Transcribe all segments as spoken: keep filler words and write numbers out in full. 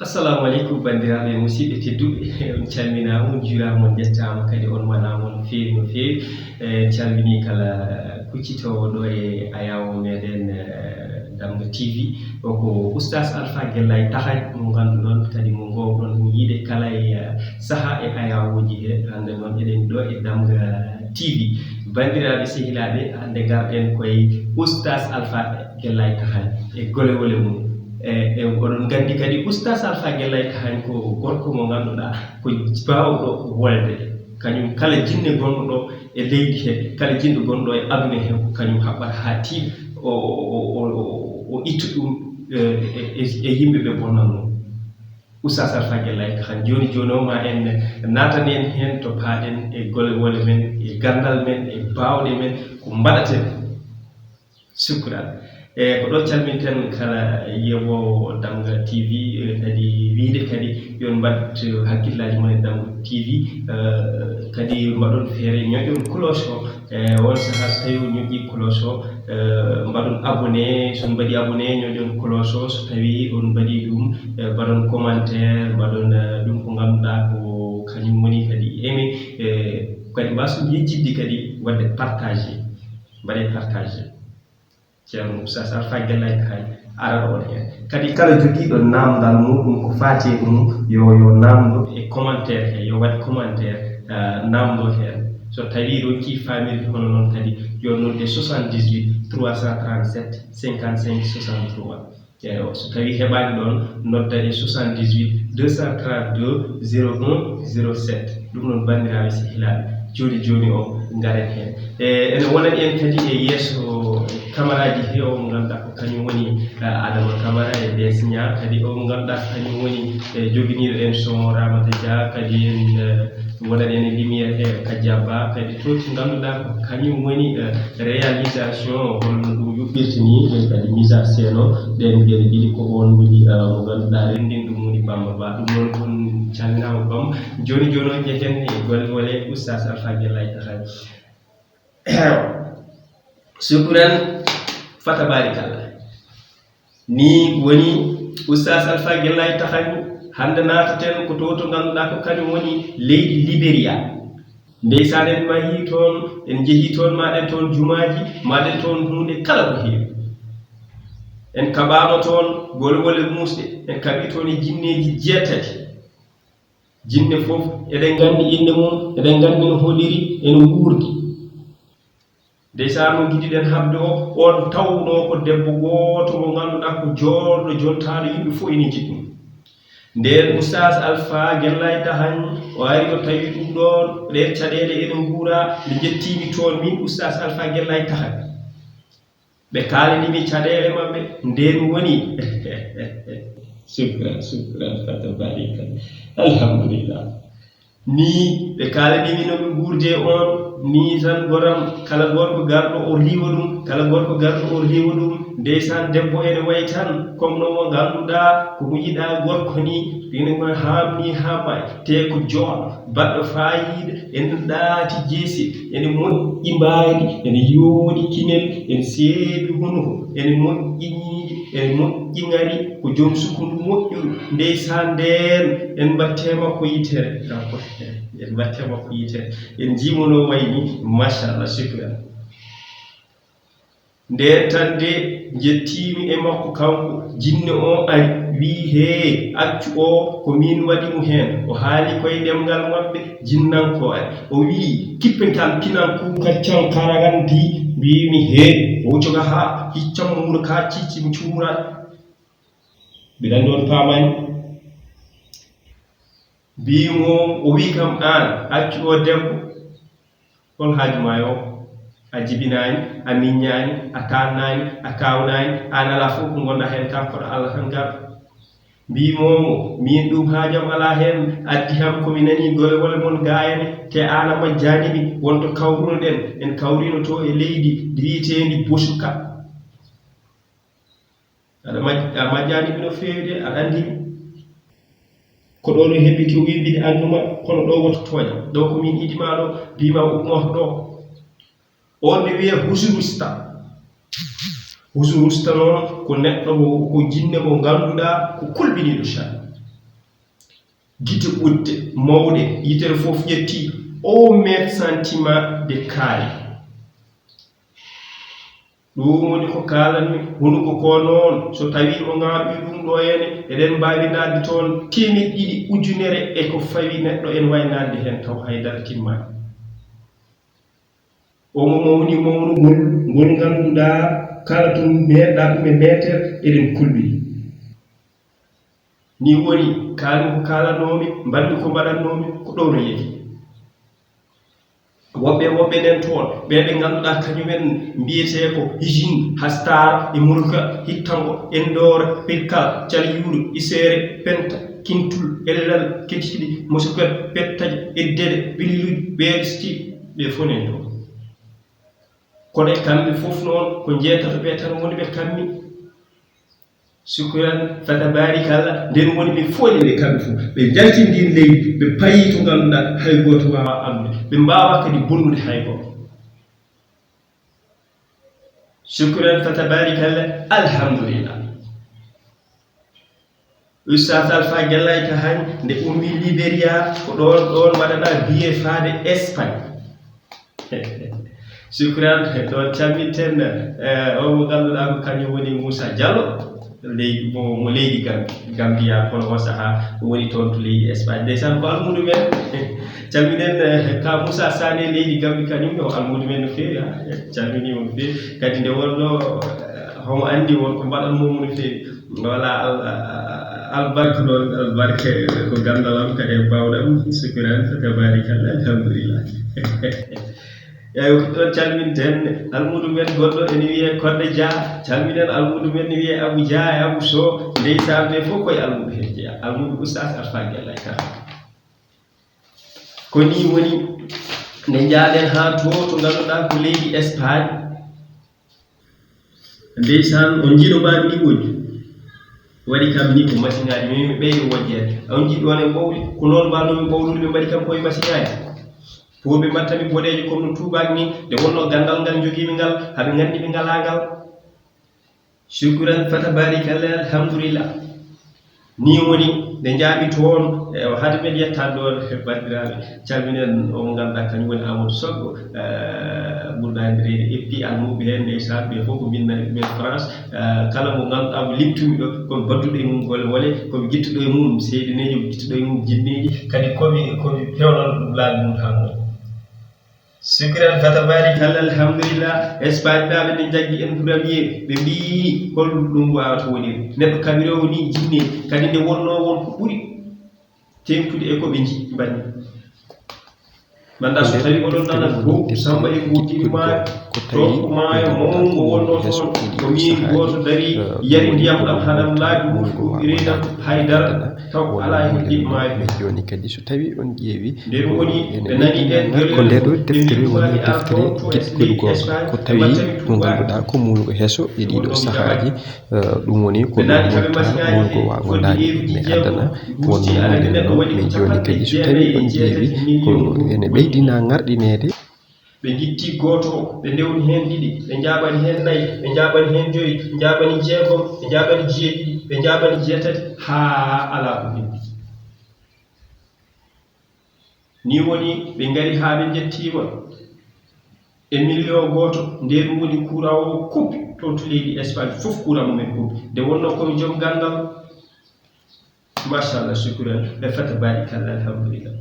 Assalamu aleykum, banndiraaɓe musidɓe tedduɓe. On calminaama, on njuuraama, on njettaama kadi, on manaama no feewi, no feewi. En calminii kala kuccitoowo ɗo e ayaawo meɗen, eh, Damga T V. O ko Oustaz Alpha Gellay Taxañ, mo ngannduɗon kadi, mo ngoowɗon yiide kala e, eh, sahaa e ayaawooji he. Hannde noon eɗen ɗo e Damga T V. Banndiraaɓe sehilaaɓe, hannde ngarɗen koye Oustaz Alpha Gellay Taxañ e golewole mum. E, e oɗon nganndi kadi Oustaz Alpha Gellay Taxañ ko gorko mo ngannduɗaa ko baawɗo wolde. Kañum kala jinne gonɗo ɗo e leydi he, kala jinɗo gonɗo e aduna he, ko kañum haɓɓata haa tiiɗa, o, o, o, o, o, o itta ɗum, e, e, e, e yimɓe ɓe bonnanno. Oustaz Alpha Gellay Taxañ, jooni jooni o ma en naatan en heen to paaɗen e golewole men, e ganndal men, e baawɗe men, ko mbaɗaten. Sukran. E ko ɗo calminten kala yewoowo Damga T V, e kadi wiide kadi yo on mbaɗ hakkillaaji mon e Damga T V, e kadi mbaɗon feere ñoƴon cloche o. E on sahaa so tawi on ñoƴƴii cloche o, e mbaɗon abonné, so on mbaɗii abonné ñoƴon cloche o, so tawi on mbaɗii ɗum, e mbaɗon commentaire, mbaɗon, e, ɗum ko ngannduɗaa ko kañum woni kadi aimé, e kadi mbaason yejjitde kadi waɗde partagé, mbaɗee partagé. Ceerno Oustaz Alpha Gellay Taxañ ara ɗoon heen. Kadi kala jogiiɗo naamndal muuɗum ko faati e ɗum, yo, yo naamndo e commentaire he, yo waɗ commentaire, ah, naamndo heen. So tawii rokkii faamirde hono noon kadi, yo nodde soixante-dix-huit trois cent trente-sept cinquante-cinq soixante-trois. Eeyo, so tawii heɓaani ɗoon, nodda e soixante-dix-huit deux cent trente-deux zéro un zéro sept. Ɗum noon, banndiraaɓe sehilaaɓe, jooni jooni o, ngaren heen. E, ene wonani en kadi e yeeso kamaraaji he o mo ngannduɗaa ko kañum woni, eh, Adama Kamara e Bees Ñaa, kadi o mo ngannduɗaa ko kañum woni, eh, joginiiɗo en son Ramata Dia, kadi en, eh, wonani en e lumière he Kadia Ba, kadi to ngannduɗaa ko kañum woni, eh, réalisation, holno ɗum yuɓɓirta ni, nden kadi mise en scène o, ɗeen geɗe ɗiɗi ko oon woni, eh, mo ngannduɗaa renndin ɗum woni Bamba Ba. Ɗum noon on calminaama Bamba. Jooni jooni o njehen e golle wole Oustaz Alpha Gellay Taxañ. Sukran, fatabaarikalla. Nii woni Oustaz Alpha Gellay Taxañ, hannde naataten ko to, to ngannduɗaa ko kañum woni leydi Liberia. Ndeysaan, en mahii toon, en njehii toon, mbaɗen toon jumaaji, mbaɗen toon huunde kala ko heewi. En kaɓaama toon golewole muusɗe, en kaɓii toon e jinneeji jeetati. Jinne fof, eɗen nganndi innde mum, eɗen nganndi no holiri, ene wuurdi. Ndeysaan, mo ngiɗiɗen haɓde o, oon tawnoo ko debbo gooto mo ngannduɗaa ko joorɗo, jontaaɗo, yimɓe fof ene njiɗ ɗum. Ndeen Oustaz Alpha Gellay Taxañ, o ari, o tawi ɗum ɗoon, ɗeen caɗeele ene nguura, nde njettiimi toon min Oustaz Alpha Gellay Taxañ. Ɓe kaalani mi caɗeele maɓɓe, ndeen woni. Sukran, sukran, fatabarikalla. Alhamdulillah. Nii ɓe kaalani mi no ɓe nguurdi e oon, nii tan goram, kala gorko garɗo o riiwa ɗum, kala gorko garɗo o riiwa ɗum. Ndeysaan, debbo ene wayi tan, comme no mo ngannduɗaa, ko mo yiɗaa gorko nii, ene mo haamni haamay, te ko joom baɗɗo faayiida, ene ɗaati jeesi, ene moƴƴi mbaadi, ene yooɗi kinel, ene seeɓi hunuko, ene moƴƴi ñiiƴe, ene moƴƴi ŋari, ko joom sukundu moƴƴuru. Ndeysaan, ndeen en mbaɗtee makko yitere, kanko, en mbaɗtee makko yitere, en njii mo no wayi nii, machallah, sukran. Ndeen tan de njettiimi e makko kanko, jinne o ari, wii, "Hee, accu o, ko miin waɗi mo heen." O haali koye ɗemngal maɓɓe, jinnankoore. O wii, "Kippen kan pinan ku kaccan karagandi." Mbiimi, "Hee, o coga haa hiccan mo muuro ka cicci mi cuura." Mbiɗa anndi on paamaani. Mbiimo, o wii kam, "Aan, accu o debbo." Hol haaju maa e o? A jibinaani, a miññaani, a taannaani, a kaawnaani, aan alaa fof ko ngonɗaa heen, kaa koɗo Allah tan garɗo. Mbiimo, miin ɗum haaju am alaa heen, addi kam ko mi nanii golewole mon gaayane, te aan a majjaani mi, won to kawruno-ɗen, en kawriino to e leydi ndi wiyeteendi Bosuka. Aɗa maj-, a majjaani mi no feewi de, aɗa anndi mi. Ko ɗo no heɓi ki o wi mbiɗa anndu ma, kono ɗo woto tooña. Ɗo ko min idi ma ɗo, mbiima ummoto ɗo. On ne wiye Husurusta. Husurusta noon ko neɗɗo mo, ko jinne mo ngannduɗaa ko kulɓiniiɗo shan. Gite ɓutte mawɗe, yitere fof ƴetti o mètre sentiment de carré. Ɗum woni ko kaalanmi, hunuko ko noon, so tawii o ŋaaɓii ɗum ɗo ene, eɗen mbaawi naatde toon teemeɗɗe ɗiɗi ujunere e ko fawi neɗɗo, ene waawi naatde heen taw hay dara timmaani. Omo mawni mawnugol ngol ngannduɗaa kala to meeɗɗaa ɗum e meeter, eɗen kulɓii. Nii woni, kaani ko kaalanoomi, mbaɗmi ko mbaɗannoomi, ko ɗo no yeti. Woɓɓe woɓɓe nen toon, ɓee ɓe ngannduɗaa kañumen mbiyetee ko Hijin, Hastar, e Muruka, Hittango, Endoor, Pirkal, Calyuuɗo, Iseere, Penta, Kintul, Ellal, Ketiɗi, Mosukat, Pettaƴ, Eddede, Billuuj, Beeɗisti, ɓe fof nen toon. Kono e kamɓe fof noon, ko njeetato ɓe tan woni ɓe kammi. Sukuran, fatabaarikalla, nden woni ɓe fof ene kamɓe fof. Ɓe njaltindii leydi, ɓe payii to ngannduɗaa hay gooto waawaa allude. Ɓe mbaawaa kadi bonnude hay gooto. Sukuran, fatabaarikalla, alhamdulillah. Ustaas Alfa Gellay Tahan, nde ummi Liberia, ko ɗoon, ɗoon waɗanaa billet faade Espagne. Sukuran, ɗoon calminten, eh, o mo ngannduɗaa ko kañum woni Moussa Diallo, leydi, mo, mo leydi Gambie, Gambia, kono o sahaa o woni toon to leydi Espagne. Ndeysaan, ko almuudo men. Calminen, eh, ka Moussa Sané, leydi Gambie, kañum o almuudo men no feewi, ha. Calminii mo no feewi. Kadi nde wonnoo, eh, homo anndi won ko mbaɗatnoo mo no feewi. Wala al-, albarka noon, albarka ko ganndal am kadi e baawɗe am, sukuran, tabaarikalla, alhamdulillah. Eywa, ko ɗoon calminten almuudo men goɗɗo ene wiyee Kodde Dia, calminen almuudo men ne wiyee Abou Dia e Abou Sow, ndeysaan ɓe fof koye almuudo heen jeyaa, almuudo Oustaz Alpha Gellay Tahan. Ko nii woni nde njaaɗen haa to, to ngannduɗaa ko leydi Espagne. Ndeysaan, on njiɗo mbaɗi ni woni. Waɗi kam ni ko masiŋaaji, min mi ɓeydo wojjeede. On njiɗi on e ɓowli, ko noon mbaɗnoomi ɓowlude, ɓe mbaɗi kam koye masiŋaaji. Pour ɓe mbatta mi boɗeejo comme no tuubaak ni, nde wonnoo ganndal ngal njogiimi ngal, haɓe nganndi ɓe ngalaa ngal. Sukuran, fatabaarikalla, alhamdulillah. Nii woni nde njaaɓi toon, e, hade men yettaade ɗoon, e, banndiraaɓe, calminen o mo ngannduɗaa kañum woni Amadou Soggo, e, ɓurɗo anndireede Eppi, almuuɓe heen, ndeysaan, ɓe fof ko min nani ɗumen France. E, kala mo ngannduɗaa mo limtumi ɗo, ko mi badduɗo e mum golle wole, ko mi gittuɗo e mum seydineeji, ko mi gittuɗo e mum jinneeji, kadi ko mi, ko mi peewnanɗo ɗum laabi mum haa ngoon. Sukuran, fatabaarikalla, alhamdulillah. Espagnaaɓe ɓe njaggi en premier, ɓe mbiyi hol ɗum waawata wonirde. Neɗɗo kaɓiroowo ni jinne, kadi nde wonnoo won ko ɓuri teeŋtude e ko ɓe nji-, mbanni. Manda so tawi oɗon nana dow Samba e Gotiri maayo, to ko maayo mawngo wonnoo toon, ko miin gooto darii, yari ndiyam ɗam haɗam laaɓi, wufti reedam, hay dara, taw alaa heen jeyi maayo. Min jooni kadi so tawi on ƴeewi, nden woni ɓe nani en ko nde ɗo deftere woni deftere giɗgol goonga, ko tawi ko ngannduɗaa ko muulgo heeso e ɗiɗo sahaaji. Eh, ɗum woni ko ɗum wonta wongo waago ndaaɗi mi addana wonno muulirno. Min jooni kadi so tawi on ƴeewi ko ene ɓeydina ŋarɗineede. Ɓe ngitti gooto o, ɓe ndewni heen ɗiɗi, ɓe njaaɓani heen nayi, ɓe njaaɓani heen joyi, ɓe njaaɓani jeegom, ɓe njaaɓani jeeɗiɗi, ɓe njaaɓani jeetati, haa alaa ko bimbi. Nii woni ɓe ngari haa ɓe njettiima e miliyon gooto, nde ɗum woni kuuran o kuppi, toon to leydi Espagne fof kuuran mum en kuppi. Nde wonnoo ko mi joom ganndal, machallah, sukuran, ɓe fata baarikalla, alhamdulillah.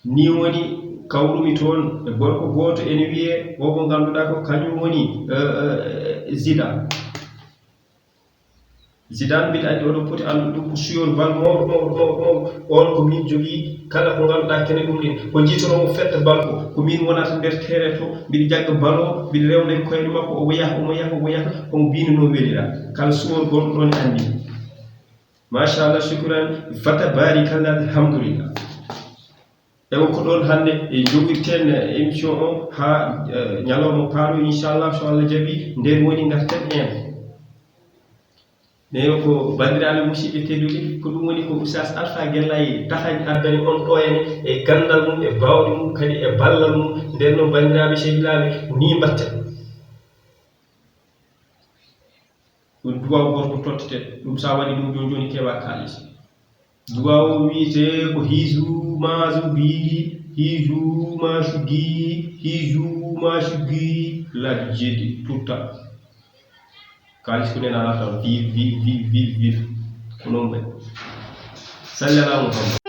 Nii woni kawrumi toon e gorko gooto ene wiyee, o mo ngannduɗaa ko kañum woni, eh, eh, Zidane. Zidane, mbiɗa anndi oɗon poti anndude ɗum ko suyooru bal mawɗo, mawɗo, mawɗo, mawɗo. On ko min jogii kala ko ngannduɗaa kene ɗum ɗin. Ko jiitonoomo fetta bal ko, ko min wonata nder terrain to, mbiɗa jagga bal o, mbiɗa rewna e koyɗe makko, omo yaha, omo yaha, omo yaha, omo biinanoo welira. Kala suyooru gonɗo ɗoon anndi. Machallah, sukuran, fata baarikalla, alhamdulillah. Ewa, ko ɗoon hannde e njoɓirten émission o haa, eh, ñalawma paaɗo, inchallah, so Allah jaɓi, nden woni ngarten en. Nden ko banndiraaɓe musidɓe tedduɓe, ko ɗum woni ko Oustaz Alpha Gellay Tahan addani on ɗo en e ganndal mum, e baawɗe mum, kadi e ballal mum. Nden noon, banndiraaɓe sehilaaɓe, nii mbatten. Ɗum duwaw gooto ko tottete, ɗum so a waɗi ɗum jooni jooni keɓaa kaalis. Duwaawu wiyetee ko hiisu maasu gii, hiisu maasu gii, hiisu maasu gii. Laabi jeeɗiɗi tout le temps. Kaalis ko nena ala tan, vive, vive, vive, vive, vive. Ko noon ɓay. Salli ala Muhammad.